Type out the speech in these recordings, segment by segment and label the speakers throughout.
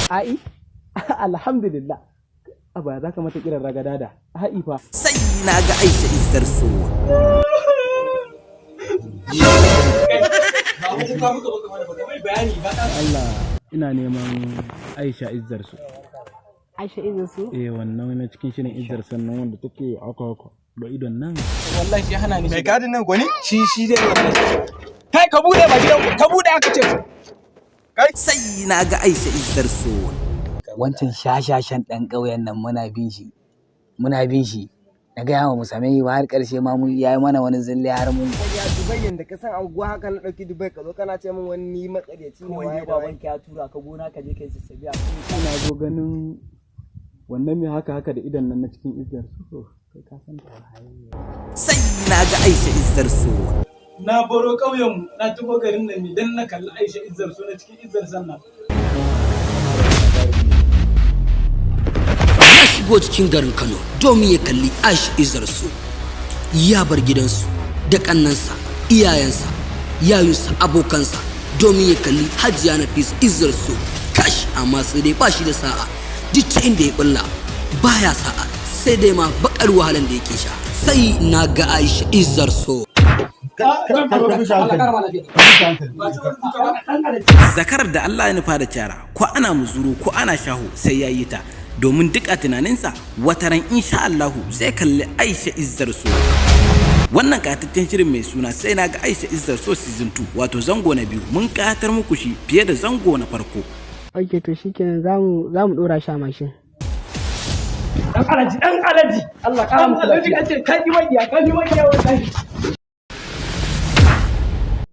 Speaker 1: Ai, alhamdulillah. Aba za ka mata kiran ragadada. Ai fa.
Speaker 2: Sai na ga Aisha Izzar So.
Speaker 1: Allah, ina neman Aisha Izzar Su.
Speaker 3: Aisha Izzar Su?
Speaker 1: Eh, wannan na cikin shirin Izzar sannan wanda take haka haka da idon nan.
Speaker 4: Wallahi shi hana ni.
Speaker 5: Mai gadin nan gwani?
Speaker 4: Shi dai wallahi. Kai, ka bude ba gidan ka bude aka ce.
Speaker 5: Kai.
Speaker 2: Sai na ga Aisha Izzar So.
Speaker 6: Wancan shashashan ɗan ƙauyen nan muna bin shi, muna bin shi, na gaya wa mu same shi ba, har ƙarshe ma mun yayi mana wani zille har mun
Speaker 7: Ya Dubai, yanda ka san anguwa haka na ɗauki Dubai, ka zo kana ce min wani ni matsaryaci ne, waye da waye.
Speaker 8: Ya tura ka gona ka je kai sassabi a
Speaker 1: Ina zo ganin wannan mai haka haka da idon nan na cikin Izzar Su. Kai ka san ta.
Speaker 2: Sai na ga Aisha Izzar So.
Speaker 4: Na baro ƙauyen mu na taho garin nan ne dan na kalli Aisha Izzar So na cikin Izzar sannan.
Speaker 9: Ya shigo cikin garin Kano domin ya kalli Aisha Izzar So. Ya bar gidansu da kannansa, iyayensa, yayunsa, abokansa domin ya kalli Hajiya Nafis Izzar So. Kash, amma sai dai ba shi da sa'a. Duk ta inda ya bulla baya sa'a, sai dai ma bakar wahalan da yake sha. Sai na ga Aisha Izzar So.
Speaker 2: Zakarar da Allah ya nufa da cara, ko ana muzuru ko ana shaho, sai ya yi ta, domin duk a tunaninsa wataran insha Allahu zai kalli Aisha Izzar So. Wannan kataccen shirin mai suna Sai na ga Aisha Izzar So season 2, wato zango na biyu, mun kayatar muku shi fiye da zango na farko.
Speaker 3: Ok, to shikenan, za mu ɗora shi a mashin.
Speaker 4: Dan alaji, dan alaji. Allah kara muku lafiya. Kace ka ji makiya, ka ji makiya wallahi.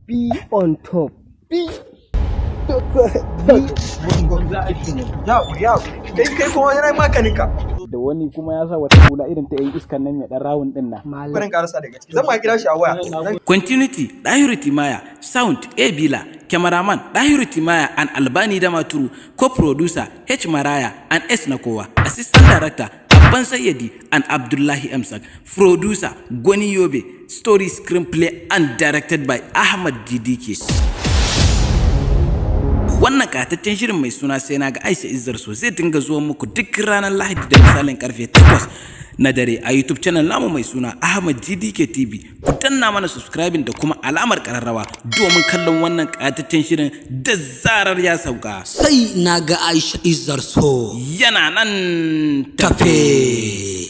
Speaker 7: Be on top. Be
Speaker 5: Ya ya kai kai kuma yana makanika.
Speaker 1: Da wani kuma ya sa wata hula irin ta 'yan iskan nan mai ɗan rawun ɗin nan.
Speaker 5: Barin karasa daga ciki. Zan ma kira shi a waya.
Speaker 2: Continuity Dahiru Timaya, Sound A Bila, Cameraman Dahiru Timaya and Albani Damaturu, Co-producer H Maraya and S Nakowa, Assistant Director Abban Sayyadi and Abdullahi Amsak, Producer Goni Yobe, Story, Screenplay and directed by Ahmad GDK. Wannan kataccen shirin mai suna Sai na ga Aisha Izzar So zai dinga zuwa muku duk ranar Lahadi da misalin karfe 8 na dare a YouTube channel namu mai suna Ahmad GDK TV. Ku danna mana subscribing da kuma alamar kararrawa domin kallon wannan kataccen shirin da zarar ya sauka.
Speaker 9: Sai na ga Aisha Izzar So.
Speaker 2: Yana nan
Speaker 9: tafe.